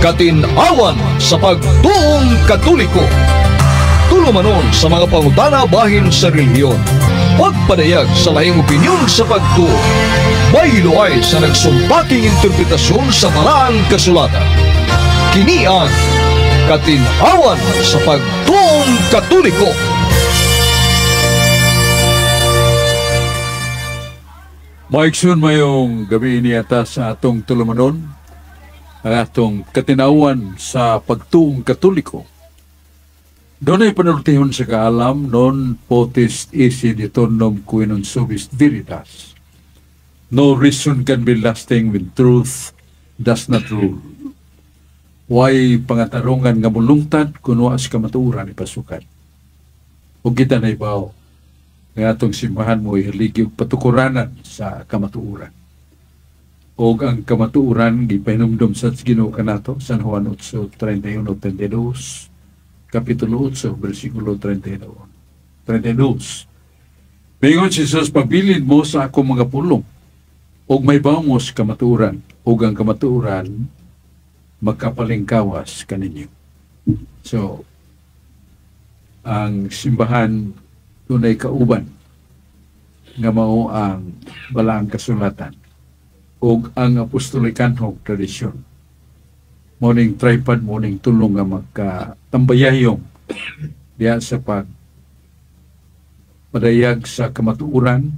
Katin-awan sa pagtuong Katoliko. Tulumanon sa mga pangutana bahin sa relihiyon. Pagpadayag sa lahing opinyon sa pagtuo. Baylo ay sa nagsumpaking interpretasyon sa Balaang Kasulatan. Kini ang Katin-awan sa pagtuong Katoliko. Maigsoon, mayong gabi niyata sa atong tulumanon, ang atong katinawan sa pagtuong Katoliko. Dunay panultihon sa kaalam, non potest esse de aeternum qui non subit veritas. No reason can be lasting when truth does not rule. Way pangatarungan nga mulungtad kun wa sa kamatuoran ipasukan. Ug kita nahibaw nga atong simbahan mo ihaligi og patukuranan sa kamatuoran. Og ang kamatuoran gipahinumdom sa Ginoo kanato, San Juan 8:31-32, Kapitulo 8, versikulo 31. 32. Mingon si Jesus, pabilin mo sa akong mga pulong, ug may mo sa kamatuoran, ug ang kamatuoran makapalingkawas kaninyo. So, ang simbahan dunay kauban nga mao ang Balaang Kasulatan ug ang apostolikanhong tradisyon. Morning tripod, morning tulong nga magkatambayayong diya sa pag padayag sa kamatuoran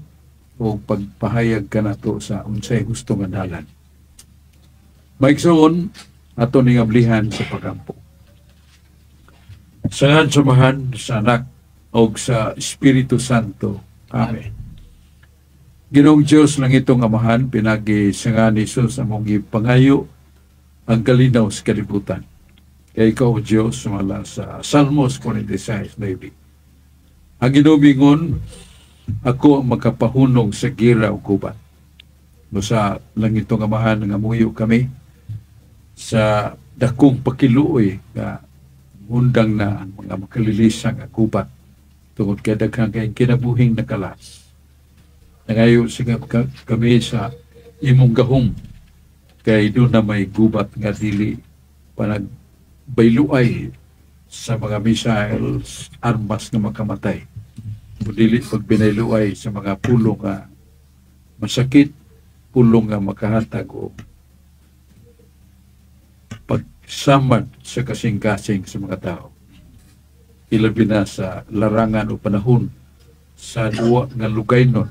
o pagpahayag kanato sa unsay gusto nga dalan. Maigsoon, ato ning ablihan sa pagampo. Sa ngalan sa Amahan, sa Anak, o sa Espiritu Santo. Amen. Ginoong Diyos langitong Amahan, pinagi sa ngalan ni Jesus among gipangayo ang kalinaw sa kalibutan. Kay ikaw, O Diyos, sumala sa Salmos 46:9. Ang Ginoo miingon, ako ang makapahunong sa gira o gubat. Sa langitong Amahan, nangamuyo kami sa dakong pakiluoy nga undang na ang mga makalilisang gubat tungod kay daghang kay kinabuhing nakalas. Nangayo siya kami sa imong gahom kay doon na may gubat nga dili panagbayluay sa mga missiles, armas nga makamatay. O dili pagbinayluay sa mga pulong nga masakit, pulong nga makahatag o pagsamad sa kasing-kasing sa mga tao. Ilabi na sa larangan o panahon sa duwa nga lugaynon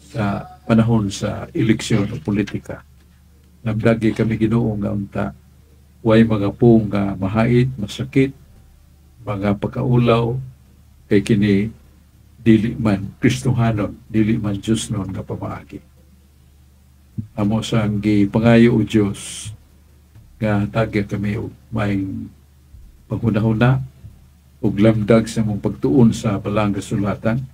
sa panahon sa eleksyon o politika. Nabdagi kami, Ginoo, nga unta way mga pung nga mahait, masakit, mga pagkaulaw, kay kini dili man Kristohanon, dili man Diyosnon nga pamaagi. Amo sang gipangayo, o Diyos, nga hatagya kami og maayong panghunahuna ug lamdag sa among pagtuon sa Balaang Kasulatan.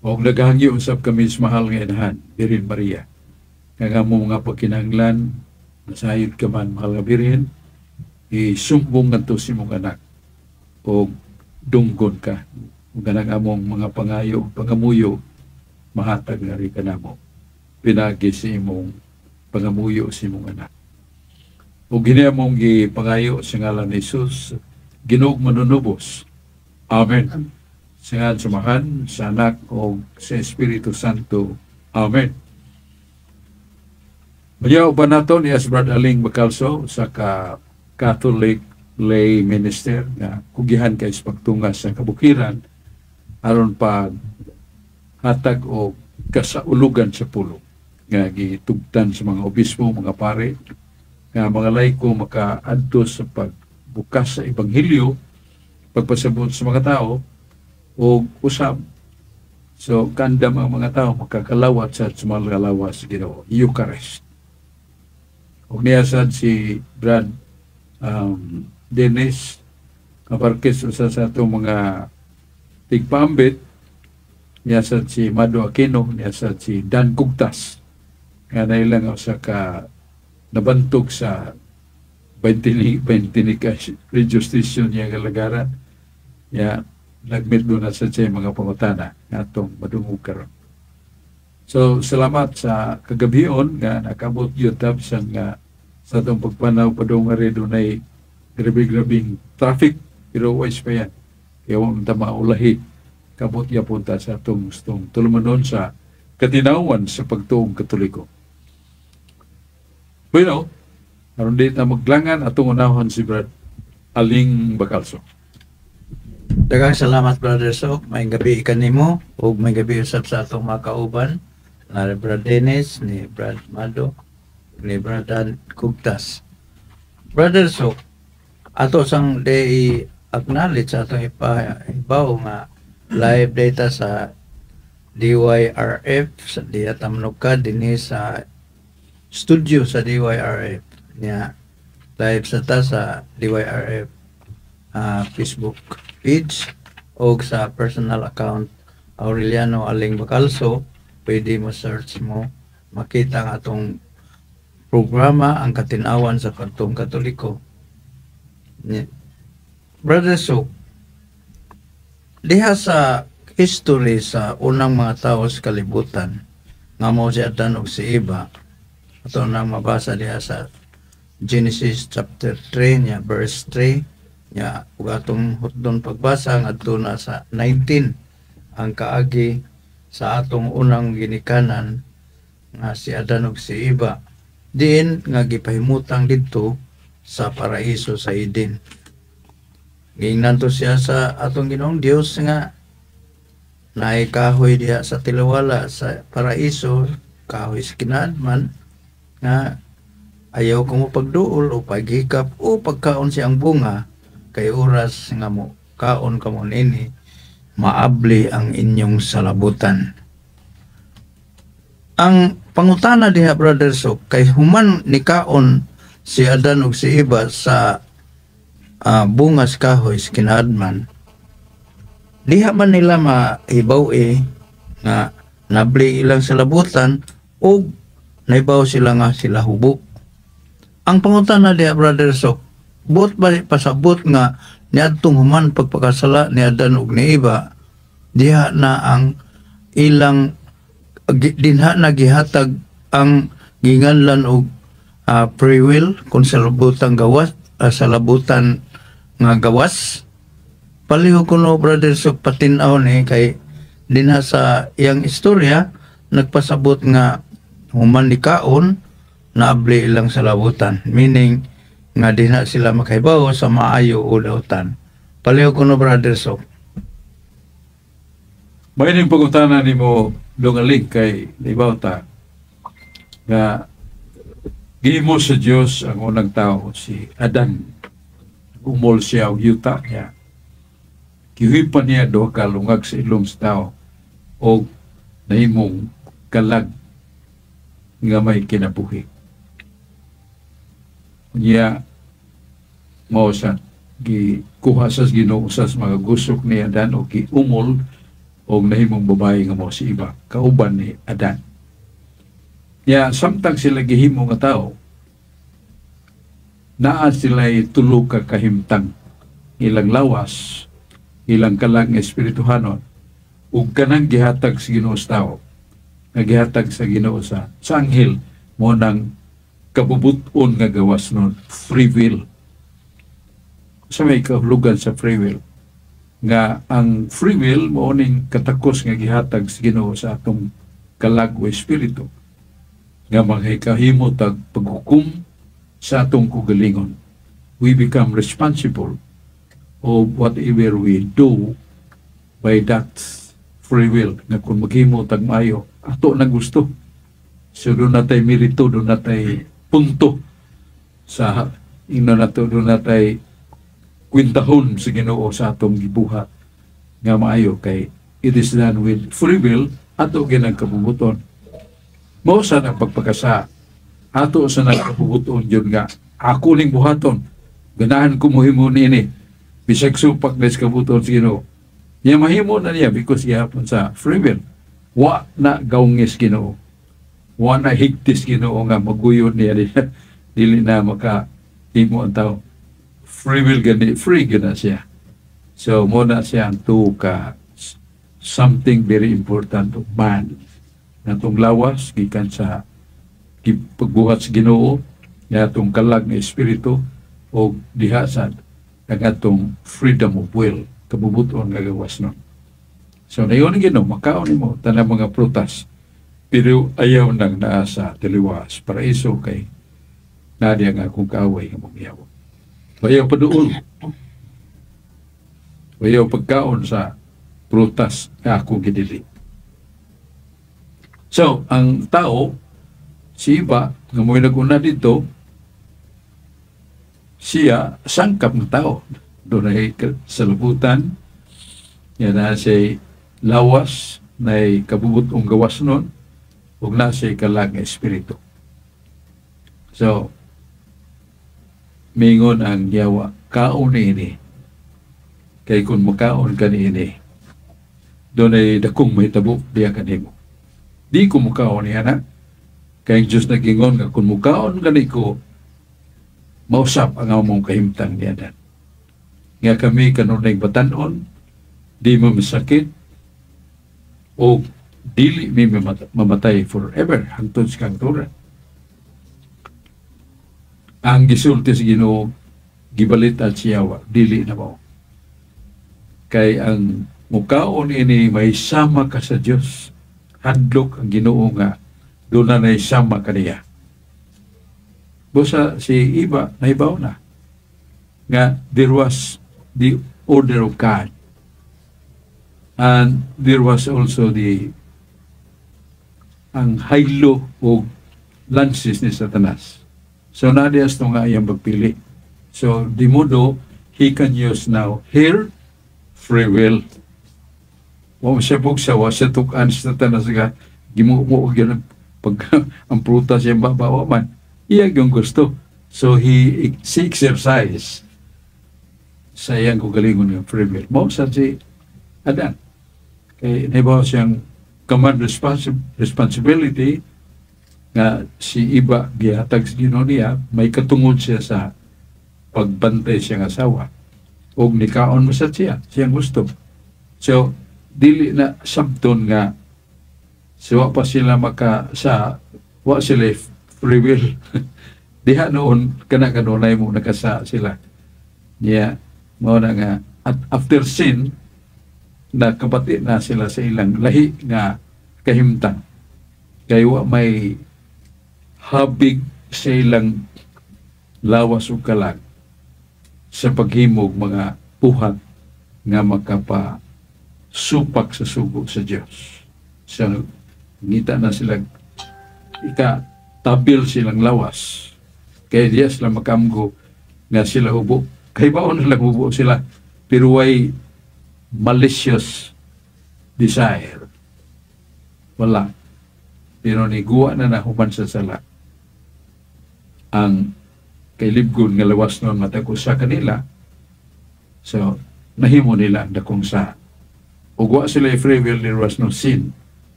Og naghangyo usab kami sa mahal nga Inahan, Birhen Maria, nga among mga pagkinahanglan, nasayod ka man, mahal nga Birhen, isumbong ngadto sa imong anak og dunggon ka ug kanang among mga pangayo ug pangamuyo mahatag na rin kanamo pinagi sa imong pangamuyo sa imong anak. Ug kini among gipangayo sa ngalan ni Jesus, Ginoong manunubos. Amen. Sa ngalan sa Amahan, sa Anak ug sa Espiritu Santo. Amen. Unya uban nato ni as Brad Aling Bacalso sa ka Catholic lay minister nga kugihan kay sa pagtunga sa kabukiran aron pag hatag o kasaulugan sa pulong nga gitugtan sa mga obispo, mga pare, nga mga laiko makaadto sa pagbukas sa ebanghelyo, pagpasabot sa mga tao o usab. So kandam ang mga tao makakalawat sa sumalalawas sa Ginoo, Eucharist. Ug niya sad si Brad Dennis Cabarquez, usa sa atong mga tigpaambit, niya sad si Mado Aquino, niya sad si Dan Cugtas nga nailang usa ka nabantog sa 20 20 radio station niya galagaran. Ya nagmeet do na sa siya mga pangutana nga atong madungog karon. So salamat sa kagabion nga nakabot gyud ta bisan nga Sa atong pagpanaw padung ari, dunay grabe-grabing traffic, pero wise pa yan. Kaya huwag ta maulahi. Kabot yapon ta sa atong gustong tulumanon sa katinawan sa pagtuong Katoliko. Bueno, aron di ta maglangan, atong unahon si Brad Aling Bacalso. Daghang salamat, Brother Sok. Maayong gabii kanimo ug maayong gabii usab sa atong mga kauban na Brad Dennis, ni Brad Mado, ni Brad Dan Kugtas. Brother Sok, ato sang day acknowledge sa atong ipahibaw nga live data sa DYRF sa diya tamnukad dinhi sa studio sa DYRF niya. Live sa ta sa DYRF Facebook page o sa personal account Aureliano Aling Bacalso. Pwede mo search mo, makita ang atong programa, ang Katinawan sa Pagtuong Katoliko. Brother So, diha sa history sa unang mga tao sa kalibutan nga mao si Adan ug si Eva, ato nang mabasa diha sa Genesis chapter 3 niya verse 3 niya ug atong hutdon pagbasa ngadto na sa 19, ang kaagi sa atong unang ginikanan nga si Adan ug si Eva diin nga gipahimutang didto sa paraiso sa Eden. Giingnan to siya sa atong Ginoong Dios nga naay kahoy diha sa tilawala sa paraiso, kahoy sa kinaadman, nga ayaw ko mo pagduol o paghikap o pagkaon siyang bunga, kay oras nga mo kaon kamo nini, maabli ang inyong salabutan. Ang pangutana diha, Brother Sok, kay human ni kaon si Adan ug si Eva sa bunga sa kahoy sa kinaadman, diha man nila mahibaw eh nga nabli ilang salabutan ug nahibaw sila nga sila hubo? Ang pangutana diha, Brother Sok, buot ba pasabot nga niadtong human pagpakasala ni Adan ug ni Eva, diha na ang ilang dinha na gihatag ang ginganlan og free will kung sa labutan gawas, sa labutan nga gawas? Palihog kuno, Brother Sok, patin-aw ni kay dinha sa iyang istorya nagpasabot nga human ni kaon, naabli ilang salabutan, meaning nga dinha sila makahibaw sa maayo o dautan. Palihog kuno, Brother Sok. May pangutana nimo, Dong Aling, kay libaw ta nga gihimo sa Dios ang unang tao, si Adan. Umol siya og yuta niya. Gihipan niya duha ka lungag sa ilong sa tao og nahimong kalag nga may kinabuhi. Niya mao sa gikuha sa Ginoo sa mga gusok ni Adan o giumol og nahimong babae nga mao si Eva, kauban ni Adan. Ya samtang sila gihimo nga tao, naa sila tulo ka kahimtang: ilang lawas, ilang kalag nga espirituhanon, ug kanang gihatag sa Ginoo sa tao, nga gihatag sa Ginoo sa anghel, mo nang kabubuton nga gawas nun, free will. Sa may kahulugan sa free will? Nga ang free will mao ning katakos nga gihatag sa Ginoo sa atong kalag o espiritu nga makahimo tag paghukom sa atong kaugalingon. We become responsible of whatever we do by that free will, nga kung maghimo tag maayo, ato nang gusto. So duna tay merito, duna tay punto sa ingnon nato, duna tay kwintahon sa Ginoo sa atong gibuhat nga maayo kay it is done with free will, ato ginang kabubuton. Mao sa nang pagpakasa, ato sa nagkabubuton yun nga ako ning buhaton, ganahan ko mohimo niini bisag supak na sa kabubuton sa Ginoo. Niya mahimo na niya because gihapon sa free will. Wa na gaungis Ginoo, wa na higtis Ginoo nga maguyon niya dili na maka himo ang tao. Free will gani, free gana siya. So mo na siya ang tuo ka something very important of man. Natong lawas gikan sa pagbuhat sa Ginoo. Nga atong kalag nga espiritu o diha sa ang atong freedom of will, kabubuton nga gawas nun. So nayon ang Ginoo, makaon nimo tanang mga prutas. Pero ayaw nang naa sa taliwas paraiso kay naa diha ang akong kaaway nga mao'ng yawa. Ayaw paduol. Ayaw pagkaon sa prutas nga akong gidili. So, ang tao, si Iba, nga mo'y nag-una dito, siya sangkap ng tao. Dunay salabutan, yan na siya lawas, na kabubutong gawas nun, ug na siya kalag nga espiritu. So, mingon ang yawa, kaon ni ini. Kay kung makaon ka ni ini, dunay dakong mahitabo diya kanimo. Di ko mukaon niya na. Kay ang Diyos nagingon nga kung mukaon gani ko, mausap ang among kahimtang niya. Nga kami kanunay batanon, di mo masakit, o dili mi mamatay forever hangtod sa kangturan. Ang gisulti sa Ginoo, gibalit at siyawa, dili na mo. Kay ang mukaon ini may sama ka sa Dios. Hadlok ang Ginoo nga doon na naisama kaniya. Busa si Iba nahibaw na nga there was the order of God and there was also the ang haylo o lances ni Satanas. So nadias to nga iyang pagpili. So di modo he can use now her free will. Wa mo siya bugsa, wa siya tukan sa Satanas nga gimumo gyud pag ang prutas siyang babawa man. Iya yung gusto. So he she exercise sa iyang kaugalingon nga free will. Mao sa si Adan. Kay nahibaw siyang command responsibility nga si Iba gihatag sa Ginoo niya, may katungod siya sa pagbantay siyang asawa. Og nikaon mo sa siya, siyang gusto. So, dili na sabton nga so wa pa sila maka sa wa sila free will. Diha noon kana kanunay mo nakasa sila. Niya mao na nga at after sin nakabati na sila sa ilang lahi nga kahimtang. Kay wa may habig sa ilang lawas ug kalag sa paghimog mga buhat nga makapa supak sa sugo sa Dios. So, ngita na sila ika tabil silang lawas. Kaya diya sila makamgo nga sila hubo. Kay baon na lang hubo sila pero way malicious desire. Wala. Pero niguwa na nahuman sa sala ang kailibgon nga lawas noon matag usa kanila. So, nahimo nila ang dakong sa. Ug wa sila free will, there was no sin.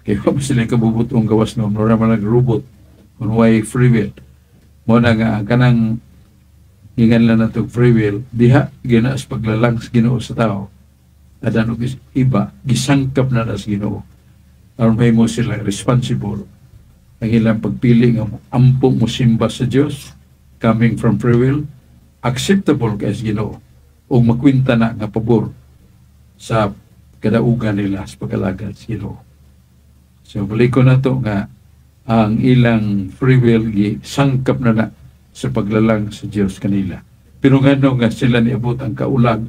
Kay wa sila kabubutong gawas no, mura man robot kung way free will. Mo na nga ang kanang ngingan lang nato free will diha gina sa paglalang sa Ginoo sa tao. Adan og iba gisangkap na na sa Ginoo. Aron mahimo sila responsible ang ilang pagpili nga ampo mo simba sa Dios coming from free will, acceptable kay sa Ginoo ug makwinta na nga pabor sa kadaugan nila sa pag-alagad sa Ginoo. So balik ko na to nga ang ilang free will gisangkap na na sa paglalang sa Dios kanila. Pero ngano nga sila niabot ang kaulag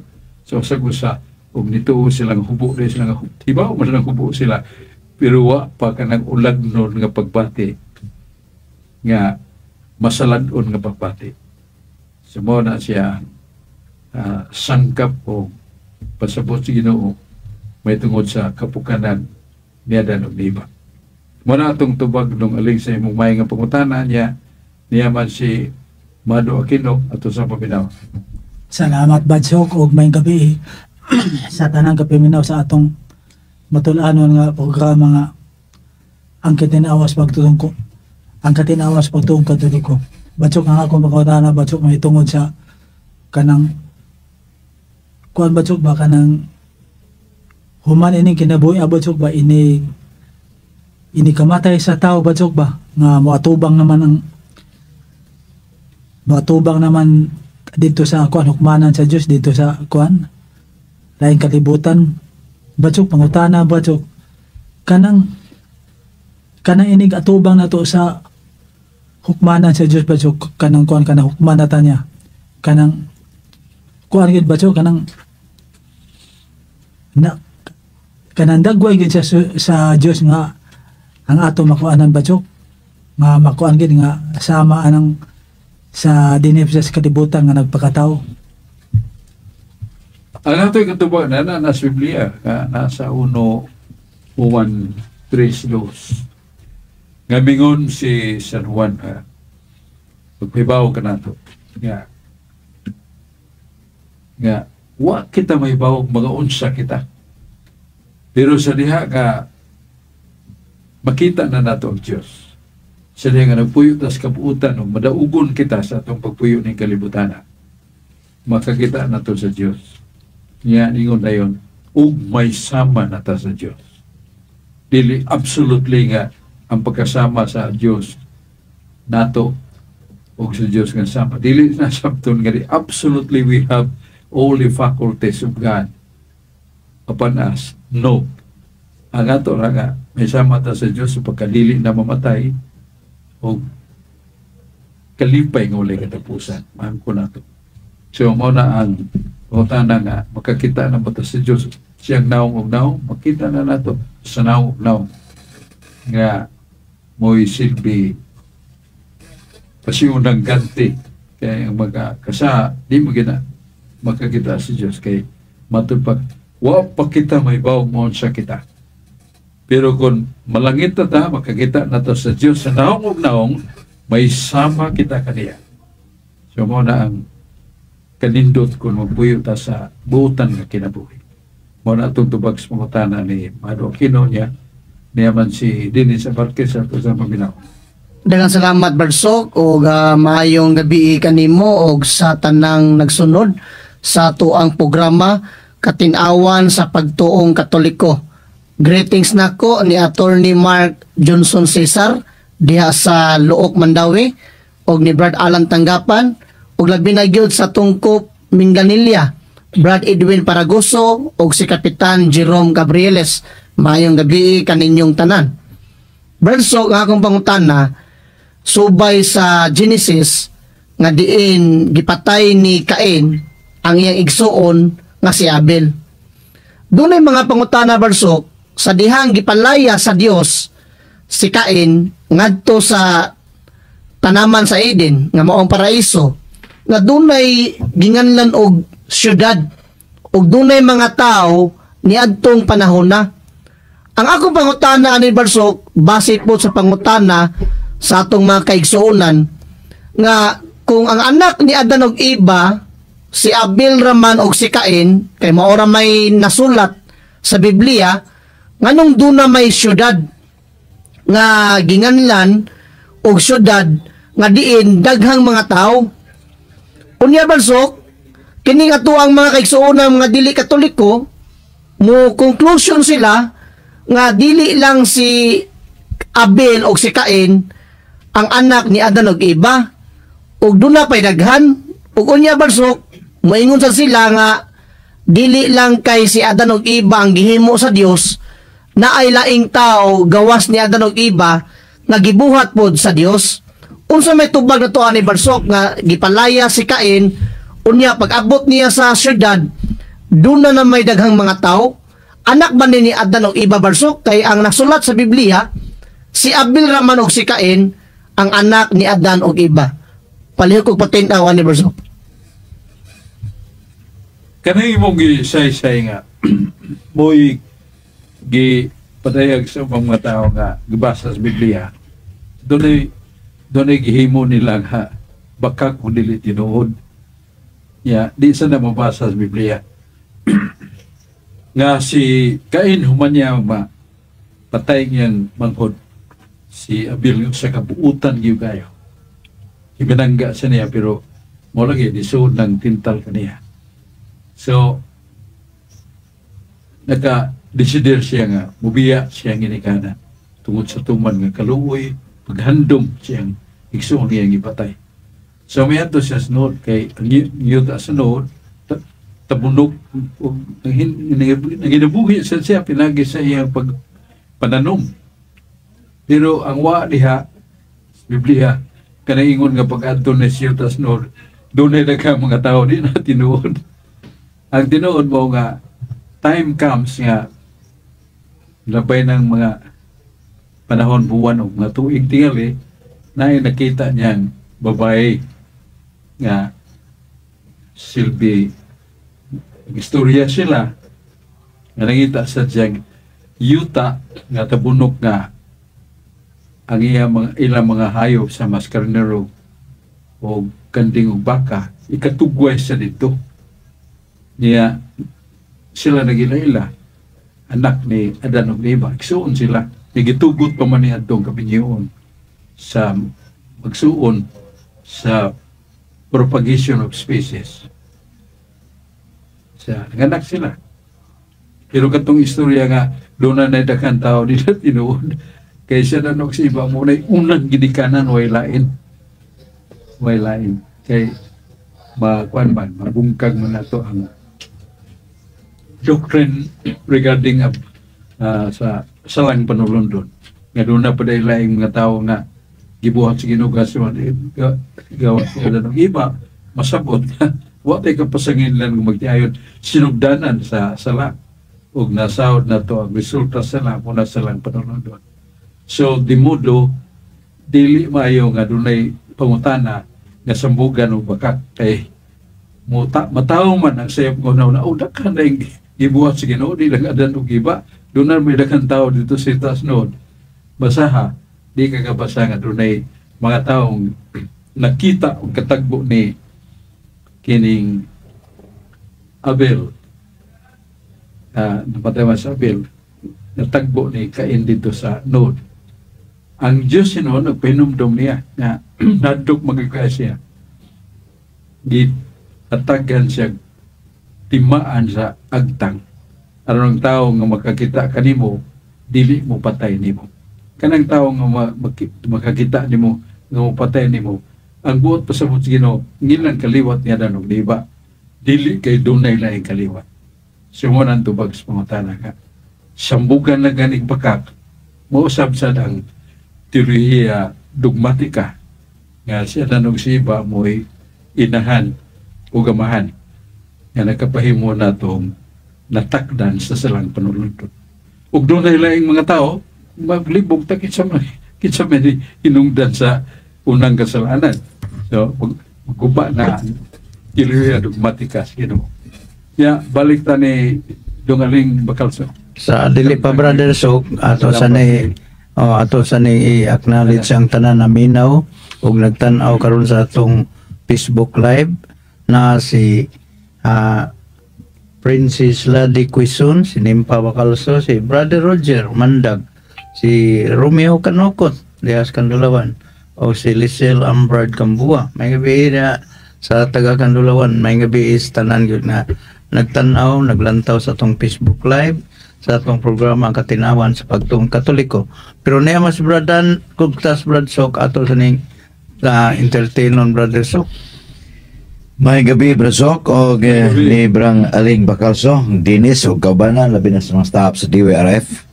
sa usag usa ug nituo silang hubo dahil silang hibaw man silang hubo sila, pero wa pa kanang ulag nun nga pagbati nga masaladon nga pagbati. So mo na siya sangkap o pasabot sa Ginoo may tungod sa kapukanan ni Adan ug ni Eva. Mo na atong tubag nung aling sa imong may nga pangutana niya niya man si Mado Aquino ato sa paminaw. Salamat, Badsok, ug maayong gabi sa tanang kapiminaw sa atong matul-anon nga programa nga Ang Katinawas Pagtuong ko, Ang Katinawas Pagtuong Katoliko. Badsok, ang akong pangutana, Badsok, may tungod sa kanang kuan, Badsok ba, kanang human ining kinabuhi, Badsok ba, ini ini kamatay sa tao, Badsok ba, nga moatubang naman ang Matubang naman dito sa kuan, hukmanan sa Dios dito sa kuan, laing kalibutan. Batsok, pangutana, Batsok, kanang kanang inig atubang nato sa hukmanan sa Dios, Batsok, kanang kuan, kanang hukman nata niya, kanang kuan gid, Batsok, kanang na kanang dagway gid sa Dios nga ang ato makuanan, Batsok, nga makuan gid nga sama anang sa dinhi sa kalibutan nga nagpakatao. Ang ato'y katubag na na nasa Biblia, nga nasa 1 Juan 3:2. Nga mingon si San Juan, ha, pagpahibaw ka nato, nga, nga, wa kita mahibaw mga unsa kita. Pero sa diha nga, makita na nato ang Diyos. Sa diha nga nagpuyo tas kabuutan, ug madaugon kita sa atong pagpuyo ng kalibutan. Makakita nato sa Diyos. Nga ningon na yun, ug may sama na ta sa Diyos. Dili absolutely nga ang pagkasama sa Diyos nato ug sa Diyos nga sama. Dili na sabton nga di absolutely we have all the faculties of God upon us. No. Ang ato ra nga may sama ta sa Diyos sa pagkadili na mamatay o kalipay nga walay katapusan. Mahal nato. So, mao na ang pangutana nga makakita na ba ta sa Diyos siyang naong og naong, makita na nato sa naong og naong nga mo'y silbi pasiunang ganti kay ang mga kasa di mo gina makakita si Diyos kay matud pa wa pa kita mahibaw mo sa kita, pero kung malangit na ta, makakita na ta sa Diyos sa naong ug naong, may sama kita kaniya. So mao na ang kanindot kung magbuyo ta sa buutan nga kinabuhi. Mao na atong tubag sa pangutana ni Mado Aquino niya niya man si Dennis Abarquez sa ato sa paminaw. Daghang salamat, Barsok, og maayong gabi kanimo og sa tanang nagsunod sa atuang programa Katin-awan sa Pagtuong Katoliko. Greetings nako ni Attorney Mark Johnson Cesar diha sa Luok, Mandaue, og ni Brad Alan Tanggapan, og labi na gyud sa Tungkop, Minglanilla, Brad Edwin Paragoso og si Kapitan Jerome Gabrieles. Maayong gabi kaninyong tanan. Brad Sok, ang akong pangutana, subay sa Genesis nga diin gipatay ni Cain ang iyang igsuon nga si Abel. Dunay mga pangutana, Barsok, sa dihang gipalaya sa Dios si Cain ngadto sa tanaman sa Eden nga maong paraiso nga dunay ginganlan og syudad ug dunay mga tao niadtong panahon na. Ang akong pangutana ani, Barsok, base po sa pangutana sa atong mga kaigsuonan nga kung ang anak ni Adan og Eva si Abel raman og si Cain kay mao ra may nasulat sa Biblia, nganong duna may syudad nga ginganlan og syudad nga diin daghang mga tao? Unya, Barsok, kini nga ang mga kaigsuonan mga dili Katoliko mo conclusion sila nga dili lang si Abel og si Cain ang anak ni Adan og Eva ug duna pay daghan. Ug unya, Barsok, moingon sa sila nga dili lang kay si Adan og Eva ang gihimo sa Dios, na ay laing tao gawas ni Adan og Eva nga gibuhat pod sa Dios. Unsa may tubag nato ani, Barsok, nga gipalaya si Cain, unya pag abot niya sa syudad duna na may daghang mga tao? Anak ba ni Adan og Eva, Barsok? Kay ang nasulat sa Biblia si Abel raman og si Cain ang anak ni Adan og Eva. Palihog kog patin-aw ani, Barsok. Kanang imong gisaysay nga mo'y gi padayag sa ubang mga tao nga gibasa sa Biblia, dunay dunay gihimo nila nga bakak o dili tinuod. Ya, di sa na mabasa sa Biblia nga si Cain human niya ma patay niyang manghod si Abel sa kabuutan gyud kayo. Ibinangga sa niya, pero mo lagi nisuod ng tintal kaniya. So, naka-decider siya nga, mubiya siya ginikanan tungod sa tuman nga kaluoy, paghandom siyang igsuon niyang ipatay. So miadto siya sa Nod kay ang yuta sa Nod tabunok ug nanginabuhi sa siya pinagi sa iyang pag pananom. Pero ang wa diha Biblia kanang ingon nga pag-adto ni siya sa Nod, dunay daghang mga tao, di na tinuod. Ang tinuod mo nga time comes nga labay ng mga panahon, buwan o mga tuig tingali, na nakita niyang babae nga silbi istorya sila nga nangita sa siyang yuta nga tabunok nga ang iya mga ilang mga hayop sa mas karnero o kanding ug baka ikatugway sa dito niya. Sila nagila-ila anak ni Adan ug Eva, igsuon sila, nagitugot pa man ni adtong kabinyoon sa magsuon sa propagation of species sa nanganak sila. Pero katong istorya nga doon na daghan tao, di na tinuod kay siya na si iba mo na unang ginikanan, way lain, way lain kay makuan man, mabungkag man nato ang doctrine regarding sa salang panulundon nga doon na pa laing mga tao nga gibuhat sa Ginoo sa gawa sa ng iba. Masabot nga wa tay kapasangin lang magtiayon sinugdanan sa sala ug nasahod na to ang resulta sa sala mo na salang panulundon. So di modo dili maayo nga dunay pangutana nga sambugan og bakak kay muta matawo man ang sayop ko na oh, daghan na yung gibuhat sa Ginoo, di lang Adan og Eva, doon na may daghan tao dito sa taas noon. Basaha di ka kabasa nga dunay mga taong nakita og katagbo ni kining Abel, napatay man sa Abel, natagbo ni Cain dito sa Nod. Ang Diyos sinuon nagpahinumdom niya nga nadog magigaya siya, gihatagan siya timaan sa agtang aron ang tao nga makakita kanimo dili mo patay nimo. Kanang tao nga makakita nimo nga mopatay nimo. Ang buot pasabot sa Ginoo, ngilang kaliwat niya Adan ug Eva dili kay dunay laing kaliwat. So mo nang tubag sa pangutana nga sambugan na ganig bakak, mousab sad ang teolohiya dogmatika nga siya Adan ug si Eva mo'y inahan o gamahan nga nakapahimo natong natakdan sa salang panulundon. Ug dunay laing mga tao, maglibog ta kinsa may hinungdan sa unang kasalanan. So, magguba na ang teolohiya dogmatika sa Ginoo. Ya, balik ta ni Dungaling Bakalso. Sa dili pa, Brother Sok, ato sa ni oh, ato sa ni i-acknowledge ang tanan na minaw ug nagtan-aw karon sa atong Facebook Live na si Princess Ladi Quezon, si Nimpa Bacalso, si Brother Roger Mandag, si Romeo Kanokot, Dias Kandulawan, o si Lisel Ambrad Kambua. May gabi na sa taga Kandulawan, may gabi is tanan gyud na nagtan-aw, naglantaw sa atong Facebook Live, sa atong programa ang Katinawan sa Pagtuong Katoliko. Pero niya mas bradan, kugtas Brad Sok, ato sa ning entertainon, Brother Sok. May gabi, Brasok, og ni Brang Aling Bacalso, Dennis og kaubanan, labi na sa mga staff sa DWRF.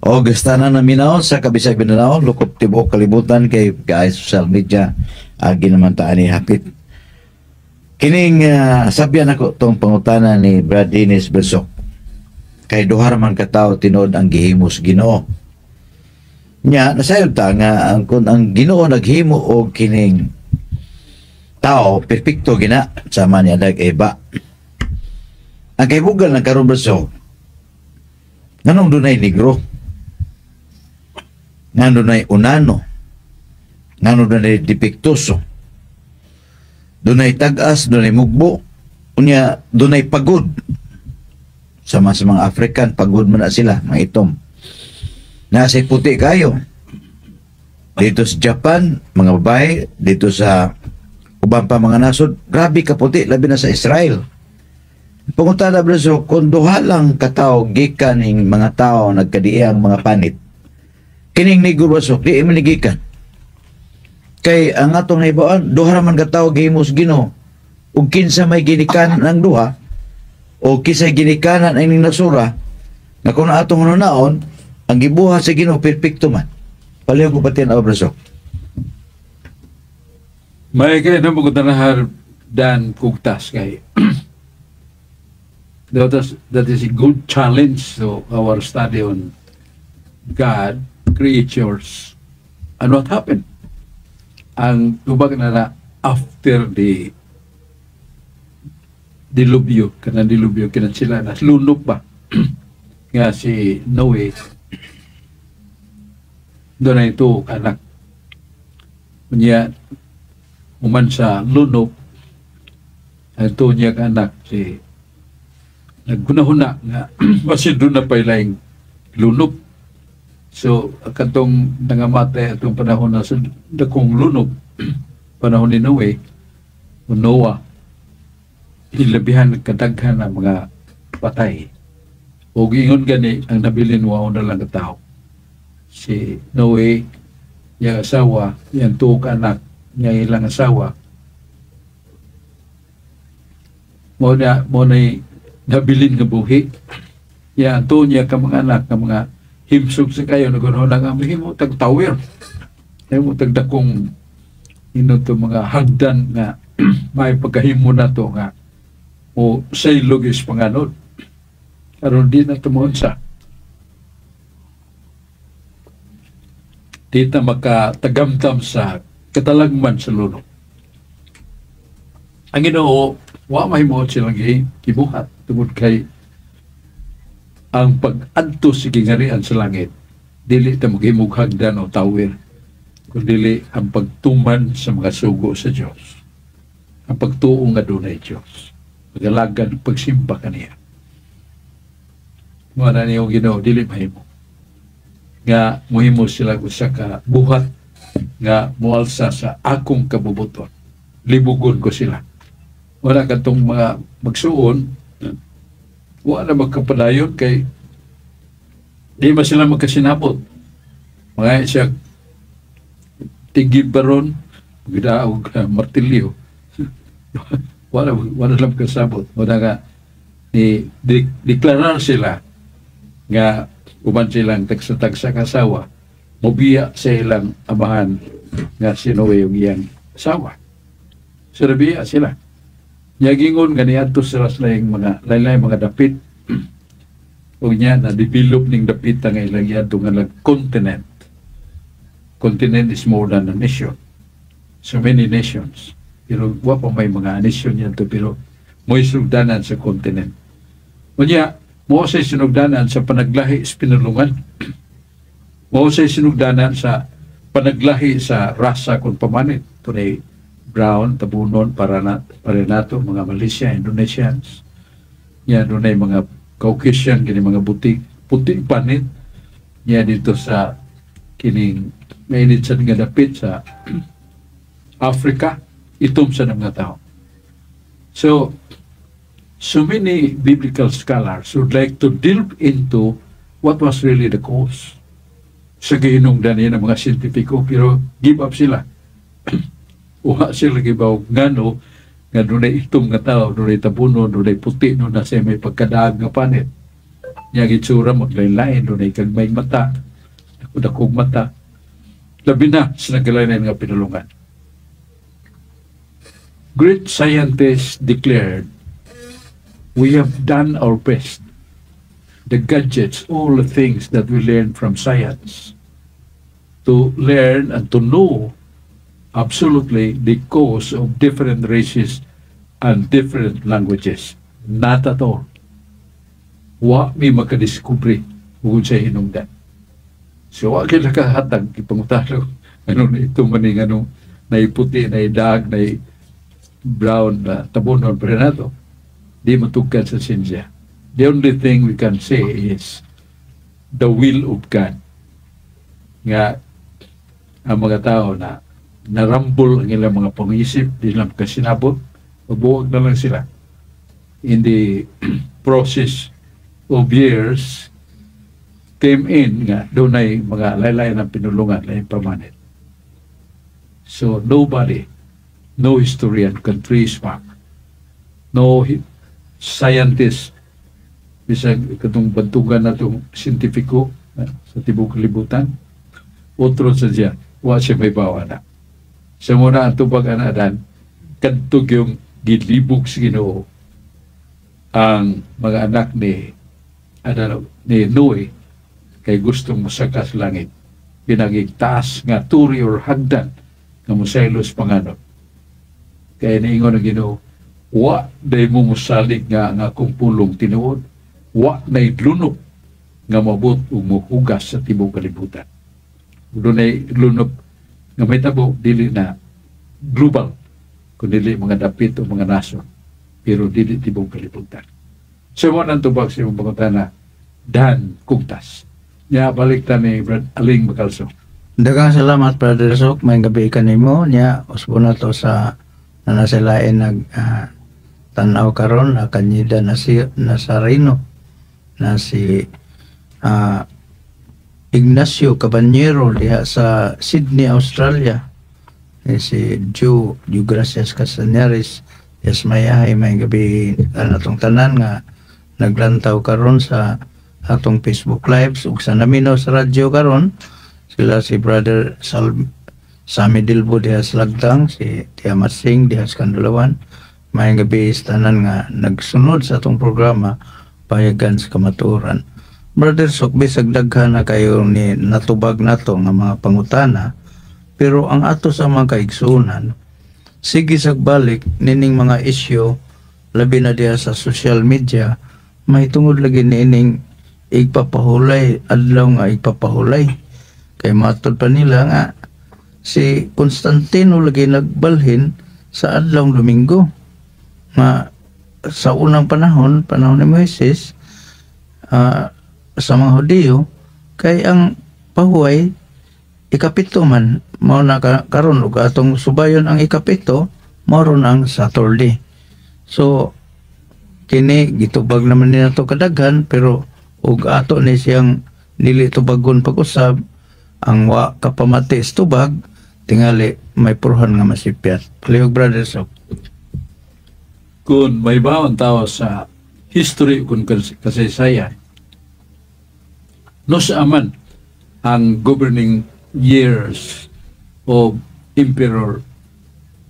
Og tanan na minaw sa Kabisag Mindanao, lukop tibuok kalibutan kay guys social media agi naman ta ani hapit. Kining sabyan ako tong pangutana ni Brad Dennis Brasok. Kay duha ra man ka tawo tinuod ang gihimo sa Ginoo. Nya nasayod ta nga ang kung ang Ginoo naghimo og kining tao perpekto gina sama ni Adag Eva. Ang kaibugan ng karon, Brasok, nganong dunay negro? Nganong dunay unano? Nganong dunay depektoso? Dunay tag-as, dunay mugbo, unya dunay pagod. Sama sa mga African, pagod man na sila, mga itom. Nasa puti kayo. Dito sa Japan, mga babae, dito sa uban pa mga nasod, grabe ka puti, labi na sa Israel. Pangutana, Braso, kung duha lang katao gikan ning mga tao nagkadiang mga panit, kining negro, Braso, di man gikan. Kay ang atong nahibaw-an, duha ra man ka tawo gihimo sa Ginoo. Ug kinsa may ginikanan ang duha o kinsay ginikanan ang nasura nga kung atong hunaon, ang gibuhat sa Ginoo perpekto man. Palihog ko pati ang obraso. May kay na mo tanahar dan kugtas kay that is a good challenge to our study on God, creatures, and what happened. Ang tubag na after the dilubyo, kanang dilubyo, kanang sila na lunok ba? Nga si Noe, doon na ito, anak. Unya, human sa lunok, ang tuo niya ka anak, si naghuna-huna nga basin doon na pa ilaing lunok. So, katong nangamatay atong panahon na sa dakong lunok, panahon ni Noe, o Noah, hilabihan kadaghan ang mga patay. O giingon gani ang nabilin wa na lang ka tao. Si Noe, iyang asawa, iyang tuo ka anak, niya ilang asawa. Mo na nabilin nga buhi. Ya ang tuo niya ka mga anak, ka mga himsog sa kayo, nagunahon nga mahimo tag tower. Mahimo tag dakong ino to mga hagdan nga may pagkahimo na to nga o saylog is panganod. Aron di na tumuon sa. Di ta makatagamtam sa katalagman sa lunok. Ang Ginoo, wa mahimuot silang gibuhat tungod kay ang pag-adto sa gingarian sa langit, dili ta maghimog hagdan o tower, kundi ang pagtuman sa mga sugo sa Dios. Ang pagtuo nga dunay Dios. Pag-alagad, pagsimba kaniya. Mao na niyong Ginoo, dili mahimo. Nga muhimo sila usa ka buhat nga mualsa sa akong kabubuton. Libugon ko sila. Wala katong mga magsuon, wala na magkapadayon kay di ba sila magkasinabot. Mga siya tigib baron, magdaog martilyo. Wala lang kasabot. Wala nga ni deklarar sila nga uban silang tagsa-tagsa kasawa, mobiya sa ilang amahan nga si Noe yung iyang asawa. So nabiya sila. Nyagingon nga niadto sila sa laing mga lain mga dapit. Ug niya na-develop ning dapit nga ilang iadto nga lag continent. Continent is more than a nation. So many nations. Pero wa pa may mga nation yan to, pero mo'y sinugdanan sa continent. Unya, mo say sinugdanan sa panaglahi sa pinulungan. Mo say sinugdanan sa panaglahi sa rasa kung pamanit. Tunay brown, tabunon, para nato, mga Malaysia, Indonesians. Yan, dunay mga Caucasian, kini mga buti, puti panit. Yan dito sa kining mainit sa nga dapit sa Africa, itom sa mga tao. So many biblical scholars would like to delve into what was really the cause. Sa gihinungdan niya ng mga siyentipiko, pero give up sila. Uha sila gibaw ngano nga dunay itom nga tao, dunay tabuno, dunay puti, no na siya may pagkadaag nga panit. Nya gitsura maglain-lain, dunay kagmay mata, dakog mata. Labi na sa naglain nga pinulungan. Great scientists declared, "We have done our best. The gadgets, all the things that we learn from science, to learn and to know absolutely the cause of different races and different languages. Not at all. Wa mi makadiskubre ug sa hinungdan." So wa kila kahatag ipangutalo ano na ito maning ano naiputi, naidaag, nai brown na tabunon pero nato di matugkad sa sinsya. The only thing we can say is the will of God. Nga ang mga tao na narambol ang ilang mga pangisip, di lang kasinabot, mabuwag na lang sila. In the process of years, came in nga dunay mga laylay ng pinulungan, laing pamanit. So nobody, no historian can trace back. No scientist, bisag katong bantugan natong siyentipiko sa tibok kalibutan, otro sa siya, wa siya may bawa na. Sa muna ang tubag anadan, kadto yung gilibog sa Ginoo ang mga anak ni ano, ni Noe kay gustong mosaka sa langit pinagig taas nga turi or hagdan nga mosaylos panganod. Kaya niingon ang Ginoo, "Wa day mo mosalig nga ang akong pulong tinuod, wa nay lunop nga mabot ug mohugas sa tibok kalibutan." Dunay lunop nga may tabo, dili na global kundi mga dapit o mga nasod, pero dili tibok kalibutan. So mo nang tubag sa imong pangutana, Dan Kugtas. Nya balik ta ni Brad Aling Bacalso. Daghang salamat, Brother Sok, may gabi kanimo nya usbo na to sa na nasa lain nag tan-aw karon na kanyida na si Nazareno na si Ignacio Caballero diha sa Sydney, Australia. Eh, si Joe Joe Gracias Castañares. Yes, mayahay may gabi atong tanan nga naglantaw karon sa atong Facebook Lives ug sa naminaw sa radyo karon, sila si Brother Sal Sami Dilbo diha sa Lagtang, si Tia Masing diha sa Kandulawan. Maayong gabi sa tanan nga nagsunod sa atong programa Payagan sa Kamatuoran. Brother Sok, bisag daghan na kayo ni natubag nato nga mga pangutana, pero ang ato sa mga kaigsuonan, sige sag balik nining mga isyu, labi na diha sa social media, mahitungod lagi niining igpapahulay, adlaw nga igpapahulay. Kay matod pa nila nga si Constantino lagi nagbalhin sa adlaw Domingo. Nga sa unang panahon, panahon ni Moises, sa mga Hudiyo, kay ang pahuway ikapito man, mao na karon ug atong subayon ang ikapito, mao ron ang Saturday. So kini gitubag naman nila to kadaghan, pero ug ato ni siyang dili tubagon pag-usab, ang wa kapamati sa tubag tingali may puruhan nga masipyat. Palihog, Brother Sok. Kung may bawang tao sa history, kung kasaysayan, no sa aman ang governing years of Emperor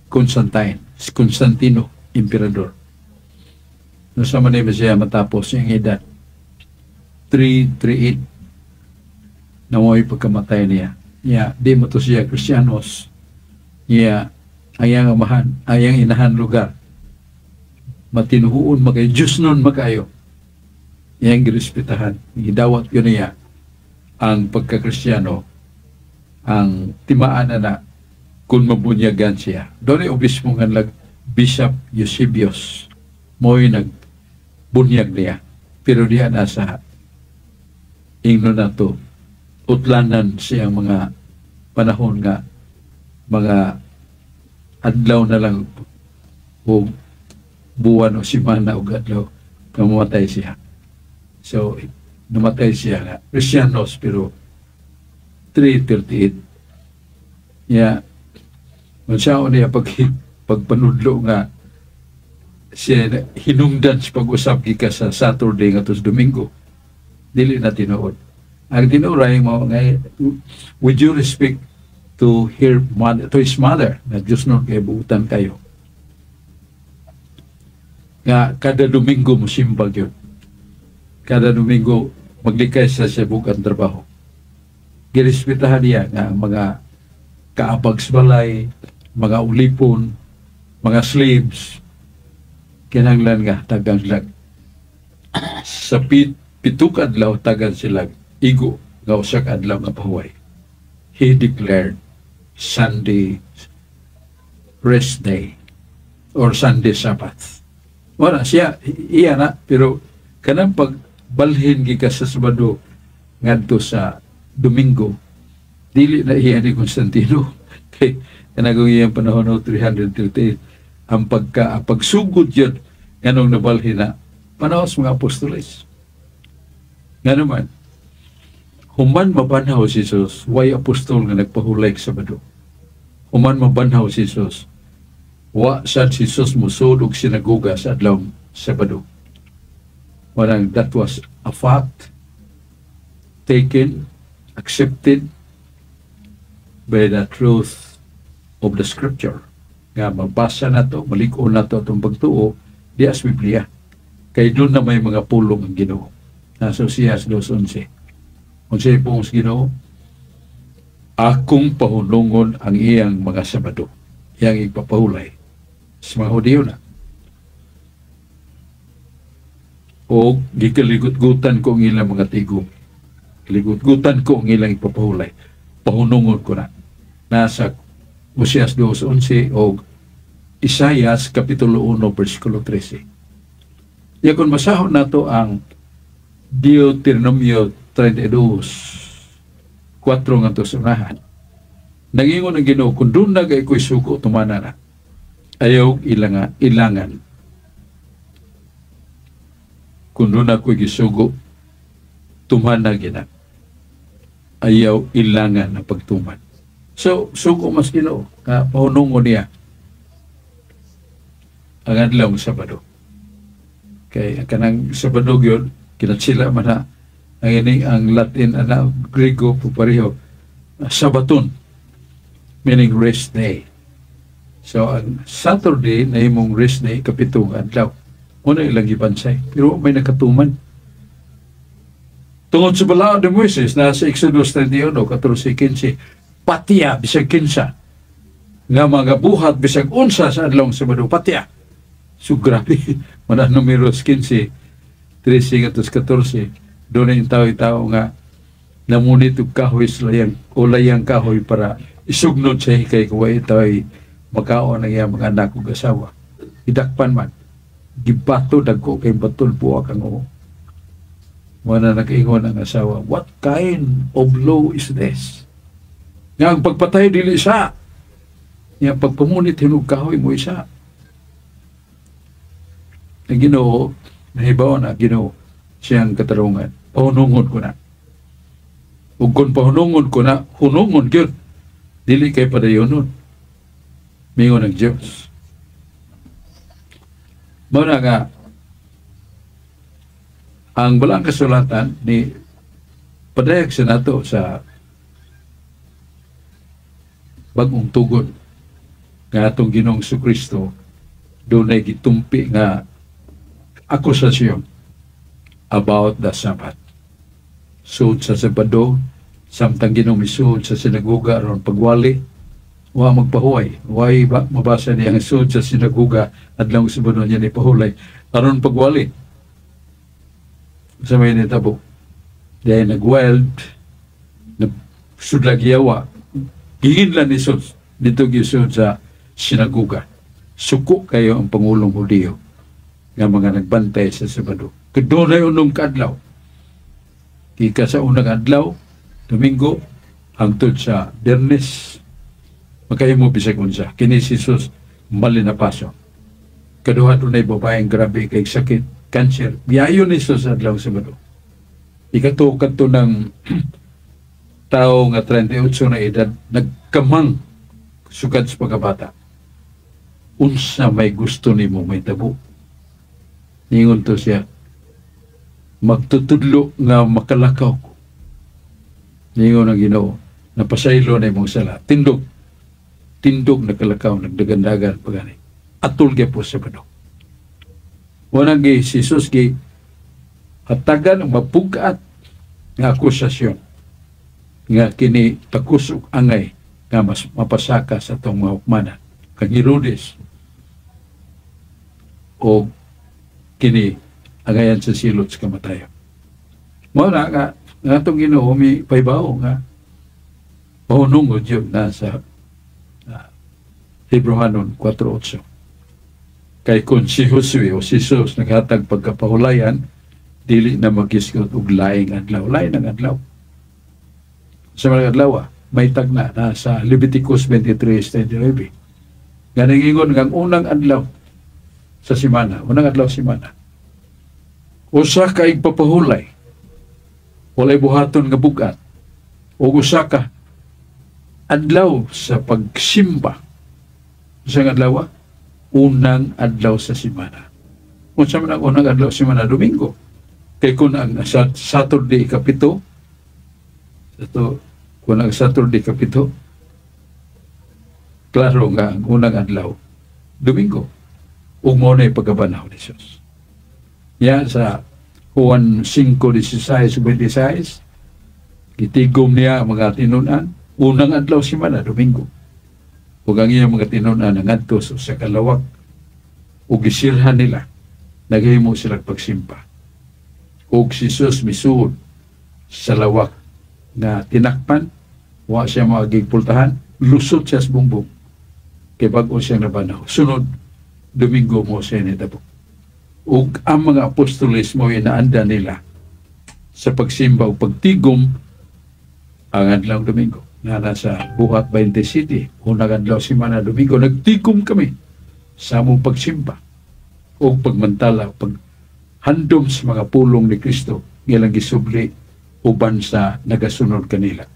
Constantine, si Constantino, Emperador. No sa man siya matapos yung edad? 338 na mo'y pagkamatay niya. Niya, di mo to siya Kristiyanos. Niya, ang iyang amahan, ang iyang inahan lugar. Matinuhuon makayo, Diyos nun makayo. Iyang girespetahan. Gidawat yun niya ang pagkakristyano, ang timaan na na kung mabunyagan siya. Doon ay obispo nga lag Bishop Eusebius. Mo'y nagbunyag niya. Pero diya nasa ingno na to, utlanan siyang mga panahon nga mga adlaw na lang o buwan o simana o adlaw nga mamatay siya. So, namatay siya nga Kristiyanos pero 338. Ya, unsaon niya pag pagpanudlo nga siya hinungdan sa pag-usap gikan sa Saturday ngadto sa Domingo? Dili na tinuod. Ang tinuod ay mo nga with due respect to her mother, to his mother, na Diyos nun kay buutan kayo. Nga kada Domingo musimbag yun. Kada Domingo maglikay sa bukan trabaho. Girespetahan niya nga ang mga kaabag sa balay, mga ulipon, mga slaves, kinahanglan nga tagang lag. Sa 7 ka adlaw tagan sila igo nga 1 ka adlaw nga pahuway. He declared Sunday rest day or Sunday Sabbath. Wala siya, iya na, pero kanang pagbalhin gikan sa Sabado ngadto sa Domingo, dili na iya ni Constantino. Kay kanang iyang panahon no 338, ang pagka ang pagsugod yun nganong nabalhin na panahon sa mga apostoles. Nga naman, human mabanhaw si Jesus, way apostol nga nagpahulay sa Sabado. Human mabanhaw si Jesus, wa sad si Jesus musud og sinagoga sa adlaw Sabado. Walang, that was a fact taken, accepted by the truth of the scripture. Nga mabasa nato, malig-on nato atong pagtuo, di as Biblia. Kay doon na may mga pulong ang Ginoo. Nasa Osias 2:11. Unsay pulong sa Ginoo? Akong pahunungon ang iyang mga Sabado. Iyang ipapahulay sa mga Hudiyo na. O gikaligut-gutan ko ang ilang mga tigom. Giligut-gutan ko ang ilang ipapahulay. Pahunungon ko na. Nasa Osias 2:11 o Isayas Kapitulo 1, versikulo 13. Ya kung masahon nato ang Deuteronomio 32:4 ngadto sa unahan. Nangingon ang Ginoo, kung doon na kay ko'y sugo, tumana na. Ayaw ilanga, ilangan. Kung doon ako'y gisugo, tumana gina. Ayaw ilangan na pagtuman. So, sugo mas Ginoo, nga pahunungon niya ang adlaw Sabado. Kay ang kanang Sabado yun, kinatsila man na ang ini ang Latin ana Grego pareho, Sabaton, meaning rest day. So ang Saturday na imong rest day, kapitong adlaw. Muna ilang gibansay, pero may nakatuman. Tungod sa balaod ni Moises na sa Exodus 31:14-15, patiya bisag kinsa nga mga buhat bisag unsa sa adlawng Sabado, patiya. So grabe, mana Numeros 15:13-14, doon na yung tao-tao nga namunit og kahoy sa layang, o layang kahoy para isugnod sa hikay kung ito ay makaon ang iyang mga anak ug asawa. Idakpan man, gibato dagko kay batol buwak ang uo. Wala nakaingon ang asawa, "What kind of law is this? Nga ang pagpatay dili sa, nga ang pagpamunit hinog kahoy mo isa." Ang Ginoo, nahibaw na Ginoo siyang katarungan. Pahunungon ko na. Ug kung pahunungon ko na, hunungon gyud. Dili kay padayonon. Mingon ang Diyos. Mao na nga ang balang kasulatan ni padayag sa nato sa bagong tugon nga atong Ginoong Kristo dunay gitumpi nga akusasyon about the Sabbath. Sud sa Sabado, samtang Ginoong misuod sa sinagoga aron pagwali, wa magpahuway. Way ba mabasa niya ang sud sa sinagoga adlaw Sabado niya ni pahulay aron pagwali. Sa may nitabo, dahil nag-wild, nagsudlag yawa, gihinlan ni Jesus dito gisud sa sinagoga. Suko kayo ang Pangulong Hudiyo nga mga nagbantay sa Sabado. Kadunay unom kaadlaw. Kika sa unang adlaw, Domingo, hangtod sa Biyernes, makahimo bisag unsa. Kini si Jesus mali na paso. Kaduha dunay babaeng grabe kay sakit, cancer. Biyayo ni Jesus adlaw Sabado. Ikato kadto ng tao nga 38 na edad nagkamang sukad sa pagkabata. "Unsa may gusto nimo may tabo?" Ningon to siya, "Magtutudlo nga makalakaw ko." Ningon ang Ginoo, "Napasaylo na imong sala. Tindog." Tindog nakalakaw, nagdagandagan pagani. Atol gyapon Sabado. Wala gi si Jesus gi hatagan ang mapugat nga akusasyon nga kini takusog angay nga mas mapasaka sa atong mga hukmanan kang Herodes o kini angayan sa silot sa kamatayon. Mao na nga nga atong Ginoo mi pahibaw nga pahunungod yun na sa Hebreohanon 4:8. Kay kung si Josue o si Jesus naghatag pagkapahulayan, dili na magisgot og laing adlaw. Lain ang adlaw. Sa mga adlaw, may tagna na sa Leviticus 23:29. Nga nangingon nga ang unang adlaw sa simana, unang adlaw sa simana, usa ka igpapahulay, walay buhaton nga bugat, ug usa ka Adlaw sa pagsimba. Sa adlaw, unang adlaw sa semana. Unsa man ang unang adlaw sa semana? Domingo. Kay kung ang Saturday 7, ito, kung ang Saturday 7, klaro nga ang unang adlaw, Domingo. Ug mao na pagkabanhaw ni Jesus. Ya sa Juan 5:16 26, gitigom niya ang mga tinunan, unang adlaw semana, Domingo. Ug ang iyang mga tinunan nangadto sa kalawak ug gisilhan nila, naghimo sila pagsimba. Ug si Jesus misuod sa lawak nga tinakpan, wa siya maagig pultahan, lusot siya sa bungbong. Kay bag-o siyang nabanhaw. Sunod, Domingo mo siya nitabo. Ug ang mga apostoles mo inaanda nila sa pagsimba o pagtigom ang adlaw Domingo. Na nasa Buhat 27, unang adlaw semana, Domingo, nagtigom kami sa among pagsimba o pagmantala, paghandom sa mga pulong ni Kristo ngilang gisubli uban sa nagasunod kanila.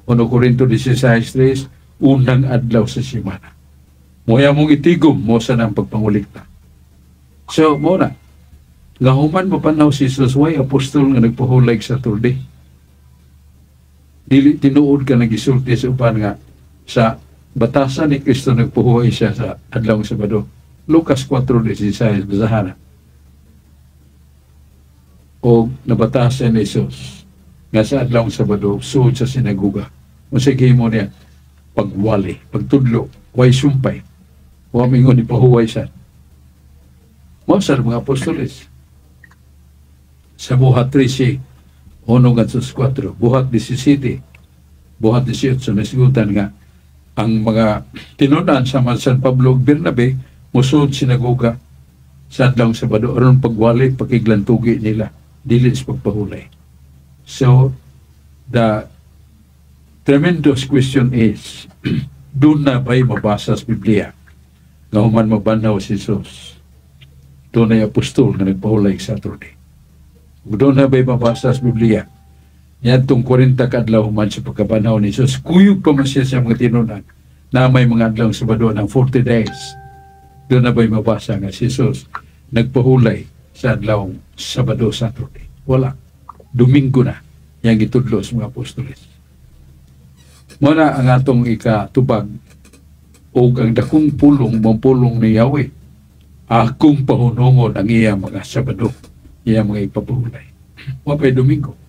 1 Corinto 16:3, unang adlaw sa semana. Moya mong itigom mo sa nang pagpangulikta. So, mo na, nga human mabanhaw si Jesus, way apostol nga nagpahulay sa Saturday. Dili tinuod ka nagisulti sa uban nga sa batasan ni Kristo nagpuhuay siya sa adlaw Sabado. Lucas 4:16, basahan na. O nabatasan ni Jesus nga sa adlaw Sabado suod sa sinagoga. Unsay gihimo niya? Pagwali, pagtudlo, way sumpay. Wa mingon ni pahuway siya. Mao sa mga apostoles. Sa Buhat 13, 1 ngadto sa 4, Buhat 17, Buhat 18, nasigutan nga ang mga tinunan sa San Pablo ug Bernabe musulod sinagoga sa adlaw Sabado aron pagwali, pakiglantugi nila dili sa pagpahulay. So the tremendous question is, doon na ba'y mabasa sa Biblia nga human mabanhaw si Jesus, doon ay apostol nga nagpahulay sa Saturday? Ug doon na ba'y mabasa sa Biblia niadtong 40 ka adlaw human sa pagkabanhaw ni Jesus, kuyog pa man siya sa mga tinunan na may mga adlaw Sabado ng 40 days? Doon na ba'y mabasa nga si Jesus nagpahulay sa adlaw Sabado, Saturday? Wala. Domingo na yang gitudlo sa mga apostoles. Muna ang atong ikatubag og ang dakong pulong, mong pulong ni Yahweh, akong pahunungon ang iya mga Sabado, iya mga ipapahulay. Wa pa'y Domingo.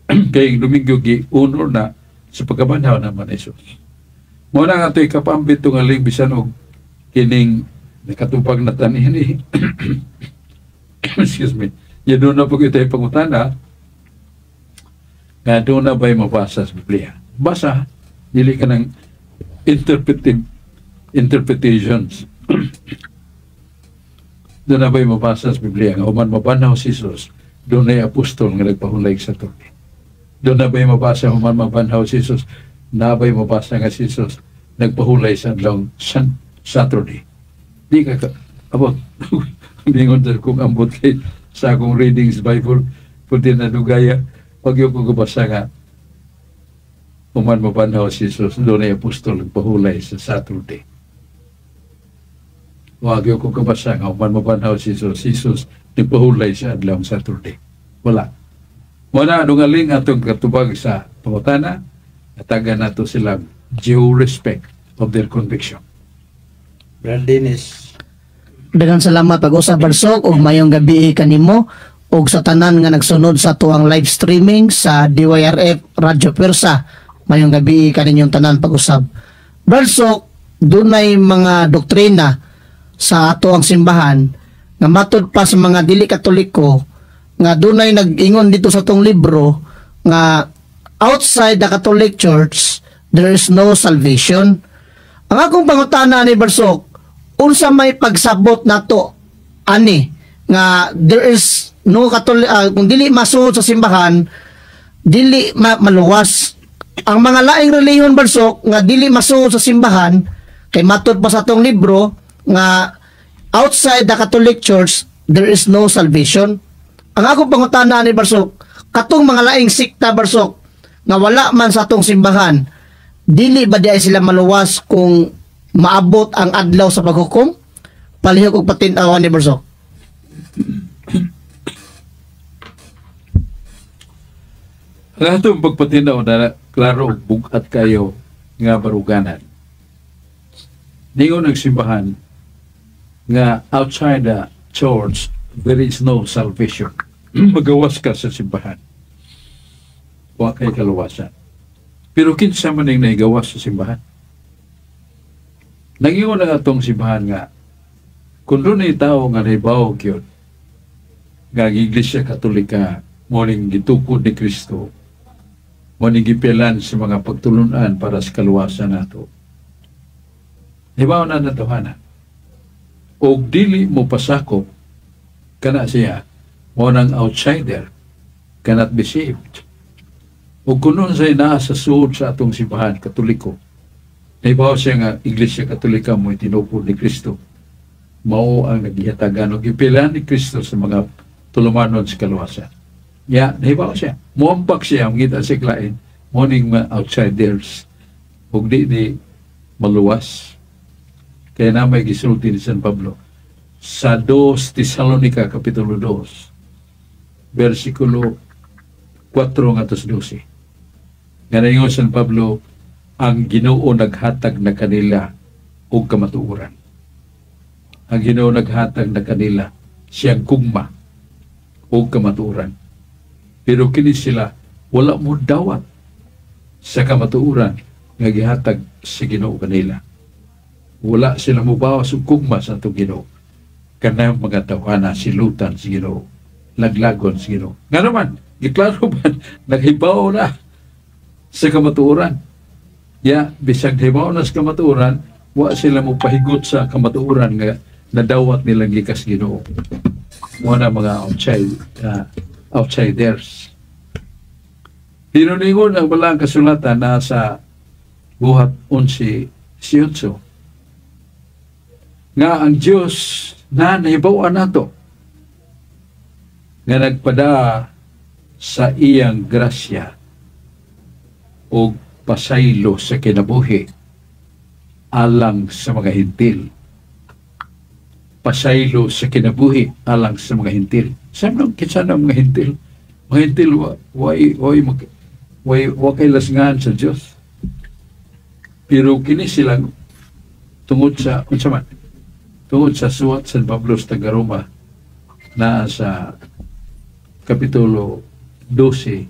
Kay ang Domingo gi honor na sa pagkabanhaw naman ni Jesus. Muna ang ato ikapambit nga ling bisan og kining nakatupag na tanihin, excuse me. Ya doon na po kita pangutana nga doon na ba'y mabasa sa Biblia? Basa, dili ka ng interpretive interpretations. Doon na ba'y mabasa sa Biblia nga human mabanhaw si Jesus, doon ay apostol nga nagpahulay sa Saturday? Doon na ba'y mabasa human mabanhaw si Jesus, na ba'y mabasa nga si Jesus nagpahulay sa adlaw Saturday? Di ka abot. Bingon sa kung ambot kay sa akong readings Bible, pwede na dugaya, pag yung ko gabasa nga human mabanhaw si Jesus, doon ay apostol nagpahulay sa Saturday. Wag yung ko kabasa nga human mabanhaw si Jesus, Jesus nagpahulay sa adlaw Saturday. Wala. Wala nungaling atong katubag sa pangutana, atagan nato silang due respect of their conviction. Brad Dennis. Daghang salamat pag-usab, Barsok, ug mayong gabi kanimo ug sa tanan nga nagsunod sa tuang live streaming sa DYRF Radyo Persa. Mayong gabi kaninyong tanan pag-usab. Barsok, dunay mga doktrina sa ato ang simbahan nga matud pa sa mga dili Katoliko nga dunay nag-ingon dito sa tong libro nga outside the Catholic Church there is no salvation. Ang akong pangutana ni Barsok, unsa may pagsabot nato ani nga there is no Catholic, kung dili masuod sa simbahan dili maluwas? Ang mga laing relihiyon, Barsok, nga dili masuod sa simbahan kay matud pa sa atong libro nga outside the Catholic Church there is no salvation. Ang akong pangutana ni Barsok, katong mga laing sikta, Barsok, nga wala man sa atong simbahan. Dili ba di ay sila maluwas kung maabot ang adlaw sa paghukom? Palihog og patin-aw ni Barsok. Ang atong pagpatinaw na klaro ug bug-at kayo nga baruganan. Ningon ang simbahan nga outside the church there is no salvation. Magawas ka sa simbahan. Wa kay kaluwasan. Pero kinsa man ning nahigawas sa simbahan? Nangingon ang atong simbahan nga kung dunay tawo nga nahibaw gyud nga ang Iglesia Katolika mo ning gitukod ni Kristo, mo ning gipilan sa mga pagtulunan para sa kaluwasan nato. Hibaw na natuhana. Og dili mo pasakop kana siya mo nang outsider cannot be saved. Og kuno sa naa sa suod sa atong simbahan Katoliko, nahibaw siya nga Iglesia Katolika mo tinukod ni Kristo, mao ang nagihatagan og gipilan ni Kristo sa mga tulumanon sa kaluwasan. Ya, nahibaw siya. Muampak siya, mangita siya klain, mo ning mga outsiders, ug di ni maluwas. Kaya na may gisulti ni San Pablo sa 2 Tesalonica, Kapitulo 2, versikulo 4 ngadto 12. Nga naingon San Pablo, ang Ginoo naghatag na kanila og kamatuoran. Ang Ginoo naghatag na kanila siyang gugma og kamatuoran. Pero kini sila wala mo dawat sa kamatuoran nga gihatag sa Ginoo kanila. Wala sila mobawas og gugma sa atong Ginoo. Kanang mga tawhana silutan sa Ginoo, laglagon sa Ginoo. Nga naman, giklaro man, naghibaw na sa kamatuoran. Ya, bisag hibaw na sa kamatuoran, wa sila mo pahigot sa kamatuoran nga nadawat nilang gikas Ginoo. Mo na mga outsiders. Pero ningon ang balang kasulatan na sa Buhat 11:18 nga ang Dios na nahibaw-an nato nga nagpada sa iyang grasya og pasaylo sa kinabuhi alang sa mga hintil. Pasaylo sa kinabuhi alang sa mga hintil. Sa kinsa na mga hintil? Mga hintil wa kay lasngan sa Dios. Pero kini silang tungod sa unsa man? Tungod sa suwat San Pablo sa taga Roma na sa Kapitulo 12.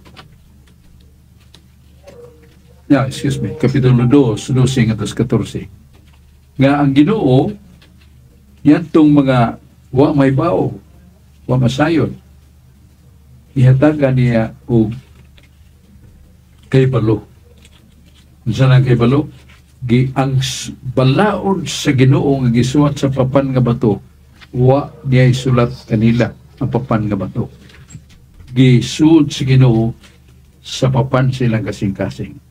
Yeah, excuse me, Kapitulo 2, 12 ngadto 14. Nga ang Ginoo yantong mga wa may bao, wa masayon, ihatagan niya og kaybalo. Unsa nang kaybalo? Gi ang balaod sa Ginoo nga gisuwat sa papan nga bato, wa niya isulat kanila ang papan nga bato. Gisuod sa Ginoo sa papan silang kasing-kasing.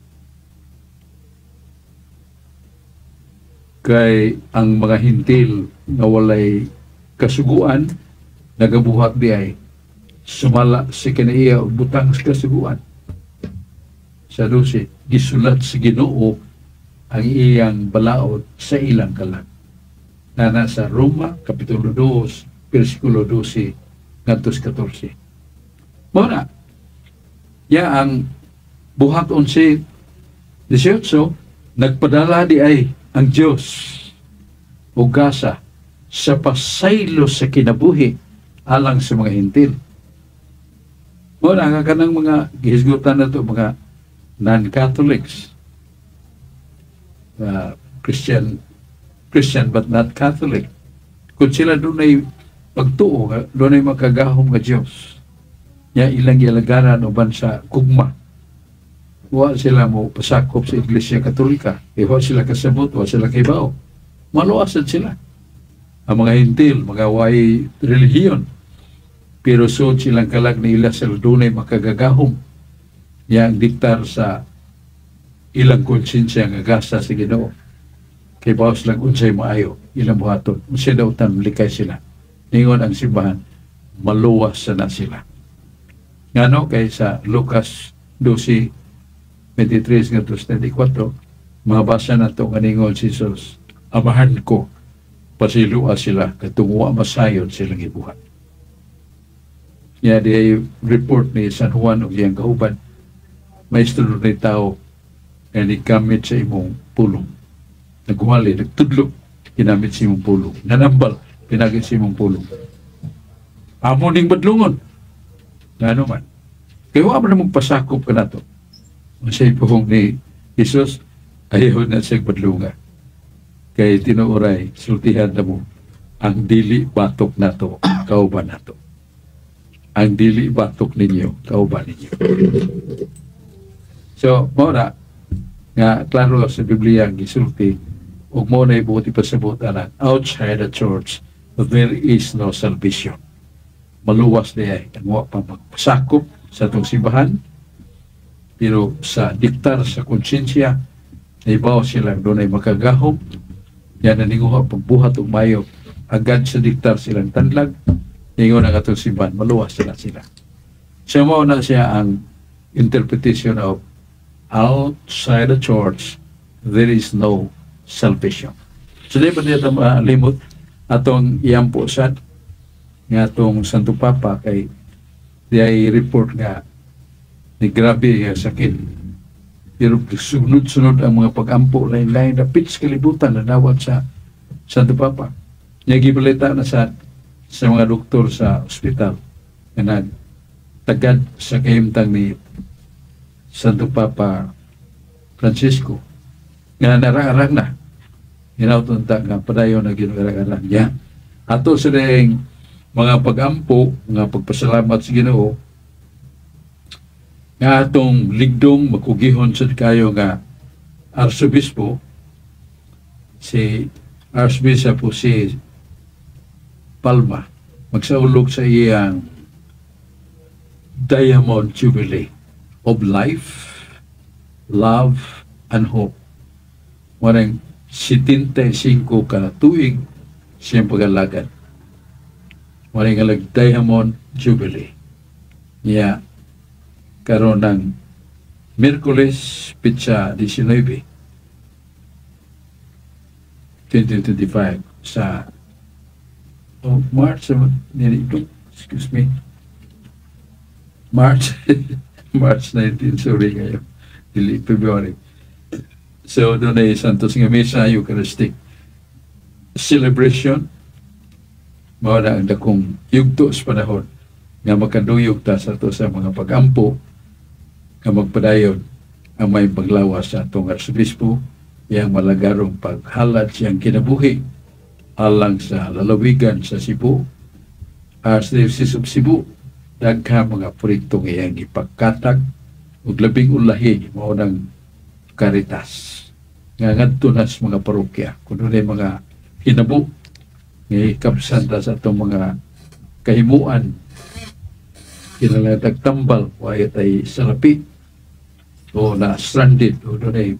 Kay ang mga hintil nga walay kasuguan nagabuhat di ay sumala si kanaiya og butang sa kasuguan. Sa 12, gisulat sa Ginoo ang iyang balaod sa ilang kalag. Na nasa Roma, Kapitulo 2, versikulo 12, ngadto sa 14. Mao na, ya ang Buhat 11:18, nagpadala di ay ang Dios og gasa sa pasaylo sa kinabuhi alang sa mga hintil. Mao na nga kanang mga gihisgutan na to, mga non-Catholics, Christian but not Catholic. Kung sila dunay pagtuo, dunay makagahom nga Dios, nya ilang gialagaran uban sa gugma, wa sila mo pasakop sa Iglesia Katolika, wa sila kasabot, wa sila kahibaw, maluwasan sila. Ang mga hintil, mga way relihiyon, pero sud silang kalag na ila sila dunay makagagahom. Nya ang diktar sa ilang konsensya nga gasa sa Ginoo. Kay bawas lang unsay maayo ilang buhaton, unsay dautan likay sila. Ningon ang simbahan, maluwas na sila. Ngano kay sa Lucas 12:23 ngadto 34, Mabasa nato nga ningon si Jesus, "Amahan ko, pasayloa sila katong wa masayod silang gibuhat." Ya di report ni San Juan og iyang kauban, "Maestro, ni tao nga nigamit sa imong pulong. Nagwali, nagtudlo, ginamit sa imong pulong. Nanambal, pinagi sa imong pulong. Amo ning badlungon." Ngano man? Kaya wa man mong pasakop ka nato. Unsay puhong ni Jesus, ayaw na siyang badlunga. Kay tinuoray, sultihan na mo, ang dili batok nato, kauban nato. Ang dili batok ninyo, kauban ninyo. So, mao na, nga klaro sa Biblia ang gisulti, ug mao na ibuot ipasabot anak, outside the church, there is no salvation. Maluwas niya ang wa pa magpasakop sa atong simbahan, pero sa diktar sa konsensya, naibaw sila doon ay makagahom, yan naninguha pagbuhat og mayo, agad sa diktar silang tanlag, ningon ang atong simbahan, maluwas sila sila. So mao na siya ang interpretation of outside the church, there is no salvation. So di pa niya ito malimot atong iyampo sad nga atong Santo Papa kay di ay report nga ni grabe nga sakit. Pero sunod-sunod ang mga pag-ampo, lain-lain dapit sa kalibutan na dawat sa Santo Papa. Nya gibalita na sa mga doktor sa ospital nga nagtagad sa kahimtang ni Santo Papa Francisco nga narang-arang na hinauton ta nga padayon na ginuarang-arang niya. Ato sa dayeng mga pag-ampo, mga pagpasalamat sa Ginoo nga atong ligdong makugihon sad kayo nga arsobispo, si Archbishop si Palma, magsaulog sa iyang Diamond Jubilee of life, love, and hope. Warang 75 ka tuig siyang pag-alagad. Warang alag Diamond Jubilee. Niya, karon ng Miyerkules, petsa 19, 2025 sa, oh, March, excuse me, March, March 19, sorry kayo, dili February. So, doon ay Santos nga Misa, Eucharistic celebration, mao na ang dakong yugto sa panahon nga makaduyog ta sa ato sa mga pag-ampo nga magpadayon ang may paglawas sa atong arsobispo, iyang malagarong paghalad siyang kinabuhi alang sa lalawigan sa Cebu, Archdiocese of Cebu. Daghang mga proyektong iyang ipagkatag ug labing ulahi mao nang Caritas nga ngadto na sa mga parokya kun dunay mga hinabo nga ikabsan ta sa atong mga kahimuan, kinahanglan tagtambal, wayo tay salapi o na stranded o dunay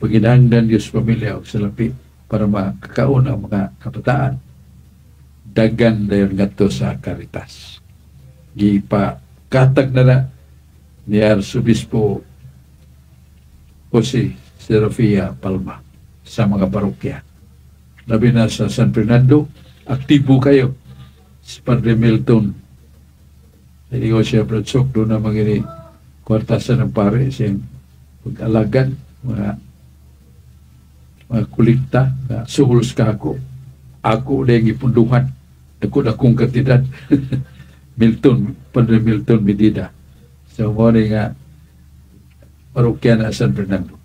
paginahanglan Diyos pamilya og salapi para makakaon ang mga kabataan, dagan dayon ngadto sa Caritas. Gipa katag na na ni Arsobispo Jose Serafia Palma sa mga parokya. Labi na sa San Fernando, aktibo kayo. Si Padre Milton. Hindi ko siya, Brad Sok, doon na mga kwartasan ng pare, siyang pag-alagan, mga kulikta, na suhol ka ako. Ako na yung ipunduhan. Dako na akong kantidad. Milton, Padre Milton Medida. So, mo nga parokya na San Fernando.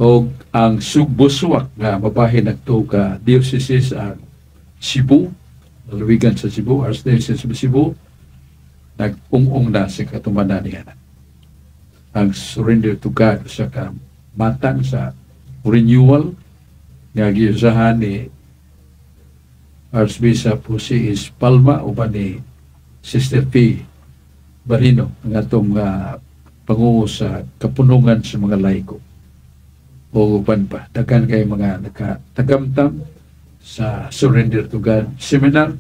O ang Sugbuswak nga mabahin nagtuo ka diocese ang Cebu, lalawigan sa Cebu, Archdiocese of Cebu, nag-ung-ung na sa katumanan niya. Ang surrender to God sa matang sa renewal nga giusahan ni Archbishop Jose S. Palma uban ni Sister P. Barino, ang atong panguo sa kapunungan sa mga laiko o uban pa. Daghan kay mga nakatagamtam sa Surrender to God seminar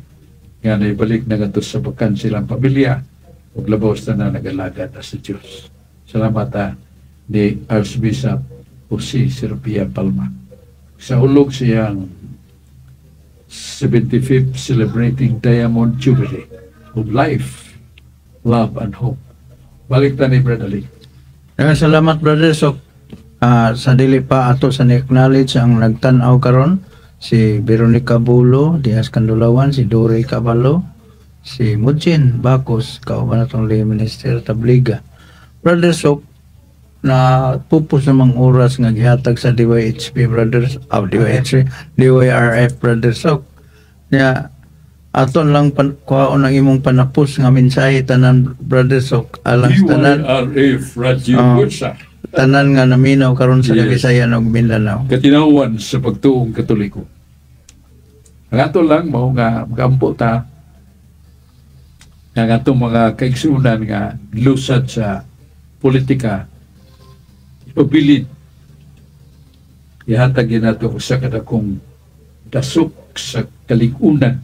nga naibalik na ngadto sa bakan silang pamilya ug labaw sa na nag-alagad sa Dios. Salamat, ni Archbishop Jose Serapia Palma sa hulog siyang 75th celebrating Diamond Jubilee of life, love, and hope. Balik ta ni Brother Lee. Daghang salamat, brother. So sa dili pa ato sa ni-acknowledge ang nagtan-aw karon, si Veronica Bulo, Diaz Candulawan, si Dory Cabalo, si Mujin Bacos, kauban natong lay minister Tabliga. Brother Sok, na pupos namang oras nga gihatag sa DYHP brothers, ah, DYHP, DYRF, brother Sok. Nya aton lang kuhaon ang imong panapos nga mensahe tanan, brother Sok, alang sa tanan DYRF Radio Bursa. Tanan nga naminaw karon sa Kabisayan ug Mindanao. Katinawan sa pagtuong Katoliko. Ang ato lang mao nga magampo ta nga ang atong mga kaigsunan nga lusad sa politika, ipabilin, ihatag nato sa kadakong dasok sa kaligunan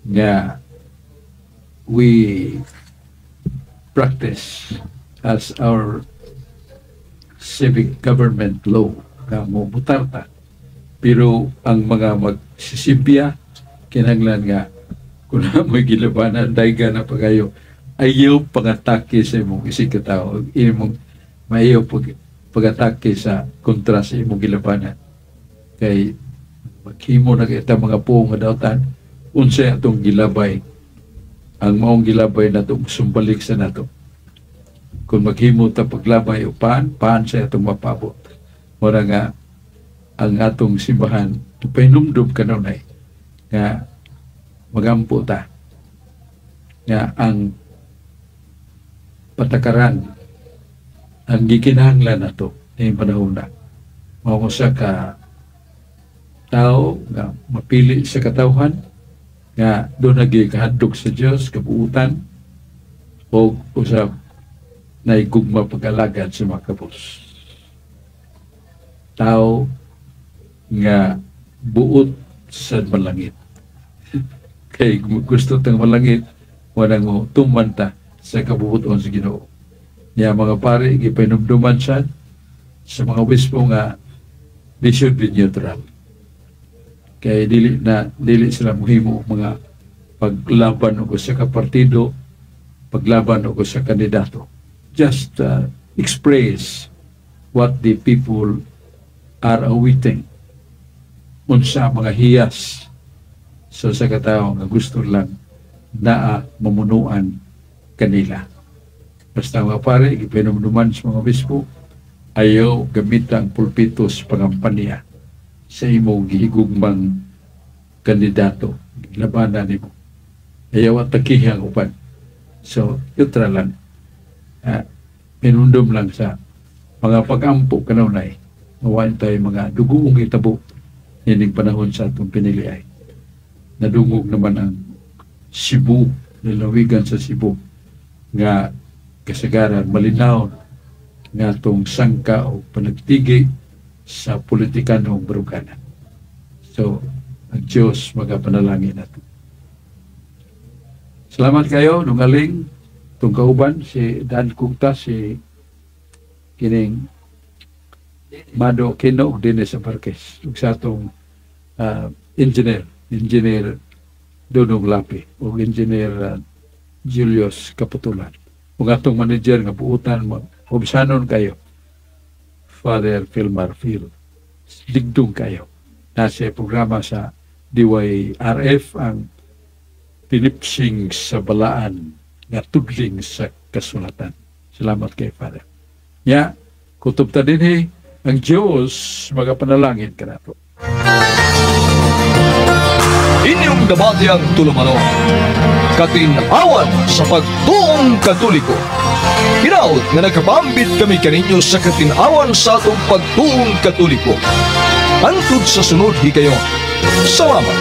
nga we practice as our civic government law nga mobotar ta, pero ang mga magsisibya kinahanglan nga kung na mo'y gilabanan, dayga na pagayo, ayaw pangatake sa imong isig katao, imong maayo pag-atake sa kontra sa imong gilabanan, kay maghimo na kita mga puong nga dautan unsay atong gilabay. Ang maong gilabay nato sumbalik sa nato kung maghimo ta paglabay o paan paan sa atong mapabot. Mura nga ang atong simbahan pahinumdum kanunay nga magampo ta nga ang patakaran ang gikinahanglan nato ning panahon na mao sa ka tao nga mapili sa katawhan nga doon nagi kahadlok sa Dios, kabuutan o usab naigugma pag-alagad sa mga kabus, tao nga buot sa malangit, kay gusto tang malangit, walang mo tuman ta sa kabuoton sa Ginoo. Niya mga pare, gipahinumduman siya sa mga obispo nga they should be neutral. Kay dili na dili sila muhimo mga paglaban og sa ka partido, paglaban og sa kandidato. Just express what the people are awaiting. Unsa mga hiyas sa katao nga gusto lang naa mamunuan kanila. Basta mga pare, gipahinumduman sa mga obispo, ayaw gamita ang pulpito sa pangampanya sa imong gihigugmang kandidato. Labanan nimo. Ayaw atakiha ang uban. So, neutral lang. Pinundom lang sa mga pag-ampo kanunay. Mawain tayo mga duguong itabo ining panahon sa atong pinili ay. Nadungog naman ang Cebu, lalawigan sa Cebu, nga kasagaran malinaw nga atong sangka o panagtigi sa politikanong baruganan. So, ang Diyos magapanalangin nato. Salamat kayo, nungaling, itong kauban, si Dan Kugta, si kining Mado Kino, ug Dennis Marquez, ug sa atong engineer, Engineer Dudong Lapi, ug Engineer Julius Kaputulan. Ug atong manager nga buutan, obsanon kayo, Father Philmar Phil. Ligdong kayo. Nasa programa sa DYRF ang tinipsing sa balaan nga tudling sa kasulatan. Salamat kay Father. Ya, kutob ta dinhi, ang Diyos magapanalangin kanato. Inyong nabati ang tulumanon, Katinawan sa pagtuong Katoliko. Hinaot nga nakapambit kami kaninyo sa katinawan sa atong pagtuong Katoliko. Hangtod sa sunod higayon. Salamat.